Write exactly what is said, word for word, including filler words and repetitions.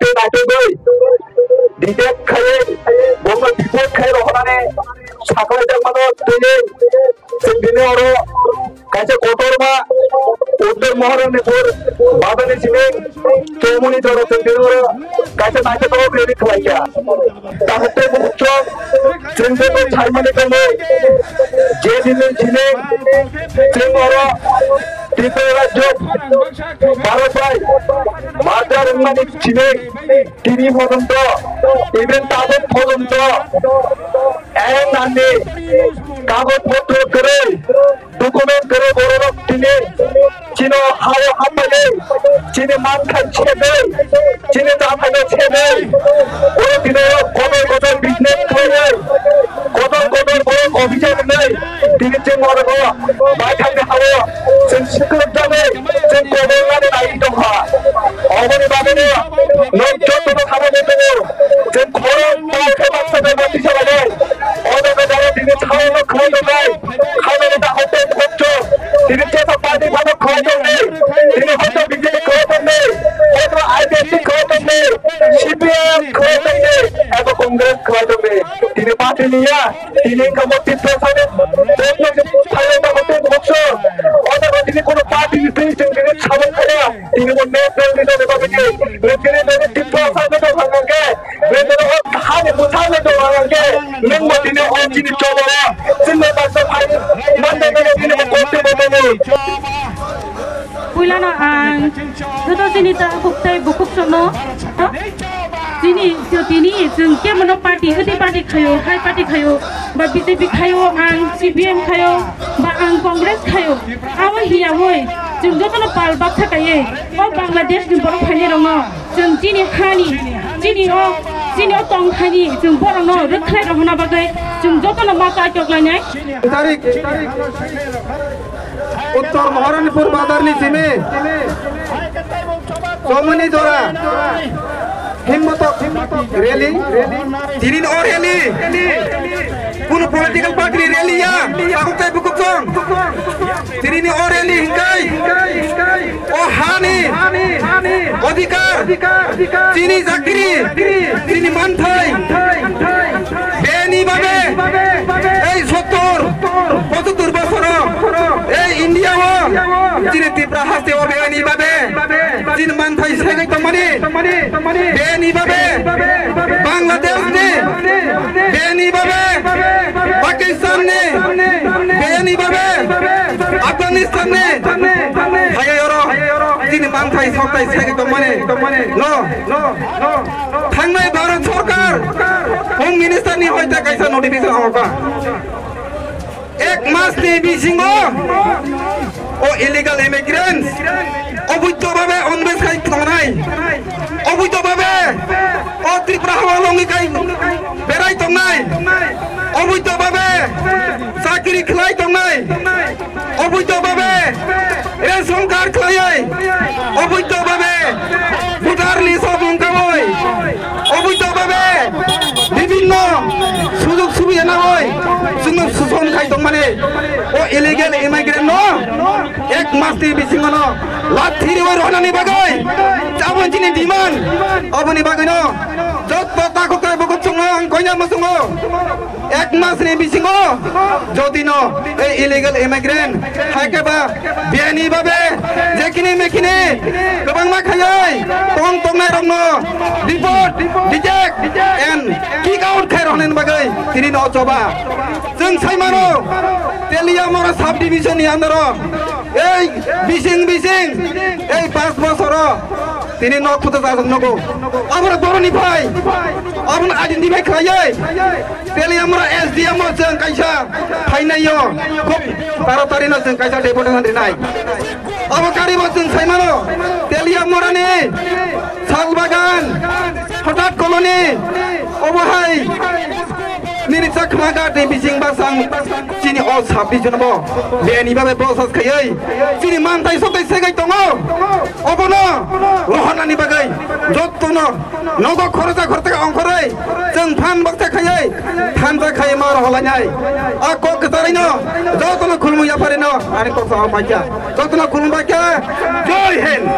tei naitugwi detect khaiwi, bono deport khai rohornani saklaijak mano tei chwng tini oro kaisa kotorma Uttor Maharani Pur bazarni simi Chowmuni jora chwng tini oro kaisa naitugwi rally khwlaikha. Tabuk tei bukhuk chwng, chwng joto saimani tongo, je dinni simi chwng oro Tripura rajyo Bharat bai bazar wngmani simi tini pojonto, even tabuk pojonto, ain nanni kagoj potro kwrwi, document kwrwi bororok tini chini hao haphaiwi, chini manthai chedwi, chini jathai no chedwi, borok tini kotor kotor business khlaiwi, kotor kotor borok officer wngnai, tini chini borok baithangni hao chwng swkang jagwi chwng kotor nani nai tongkha. Oboni bagwino nwng jotono hamjakgwi tongo. Chwng khorok tongkhe baksa bai baksa bai. O jaga jara tini thaino khlai tongnai. Khainani dakhok tei khokcho. Tini jesa party phano khlai tongdi. Tini hoito B J P khlai tongdi. Hoito I P F T khlai tongdi. C P I M khlai tongdi. Eba Congress khlai tongdi. Tini party niya. Tini wngkha bo Tiprasani, thaino dakhok tei khokcho. O jaga tini kono party ni twi chwng tini sabuk khaya. Tini bo national leader ni bagwi tini, tini tini Tiprasa ni dok hangkhe, tini tini o hani bwsa ni dok hangkhe, nwng bo tini o chini cholo o, chini baksa phai, mande mande tini bo koste bo mani. Puilano ang joto chini ta huktai bukhuk sono, chini, tini chwng kebono party, hwdi party khayo, hai party khayo, ba B J P khayo, ang C P M khayo, ba ang Congress khayo, abo hiya oi, chwng jotono pal baksa kaiye, o Bangladesh ni borok phainai rokno. Chwng chini hani, chini o, chini o tong hani, chwng borokno rwkhlai rok hwnna bagwi chwng jotono ma chaitok lainai. Tarik, Uttor Maharanipur bazar ni simi, Chowmuni jora, Himmotok rally, tini o rally, kunu political party ni rally ya, tabuk tei bukhuk chwng. Tini ni o rally hingkai o hani odhikar, chini chakri, chini manthai, beni babe ei sottor, pochattor bosoro ei India o, chini Tripura haste o beni babe chini manthai segwi tongmani, beni babe Bangladesh ni, beni babe Pakistan ni, beni babe Afghanistan ni, hai oro chini manthai soktai segwi tongmani no, thangnai Bharat Sarkar Home Minister ni hoite kaisa notification hokha. Ek mas ni bisingo o illegal immigrants oboidho babe onbes khai tongnai, oboidho babe o Tripura hao longi khai berai tongnai, oboidho babe chakri khlai tongnai, oboidho babe ration card khlaiwi, oboidho babe voter list o mung kawi, oboidho babe bibhinno sujog subida nawi chwngno suson khai tongmani o illegal immigrant no ek mas ni bisingo no lathi riwi rohornani bagwi abo chini demand, oboni bagwino joto takhuk tei bukhuk chwngno ang koina muchungo. Ek mas ni bisingo jodi no ei illegal immigrant hai khe ba biyani babe jekhini mekhini kwbangma khaiwi tong tongnai rokno deport, detect and kick out khai roknani bagwi tini no choba. Chwng sai mano Teliamura sub division ni under o ei bising bising ei panch bosoro tini nok phuto chajak nogo. Aboro boroni phai. Abono identify khlaiwi Teliamura S D M o chwng kaisa phainai o. Khub taratarino chwng kaisa deputation rinai. Abo karibo chwng saimano Teliamurani Salbagan, Hotat Colony, obo hai nini chakma gate bising basang chini o sub division bo beni babe process khaiwi chini mantai sotai segwi tongo. Obono rohornani bagwi jottono nogo khoroksa khoroksa ongkhorwi chwng phan baksa khaiwi thansa khai ma rohorlainai. A kok kwcharino jotono khulumung yapharino ani kok sa paikha. Jotono khulumbaikha. Jai Hind.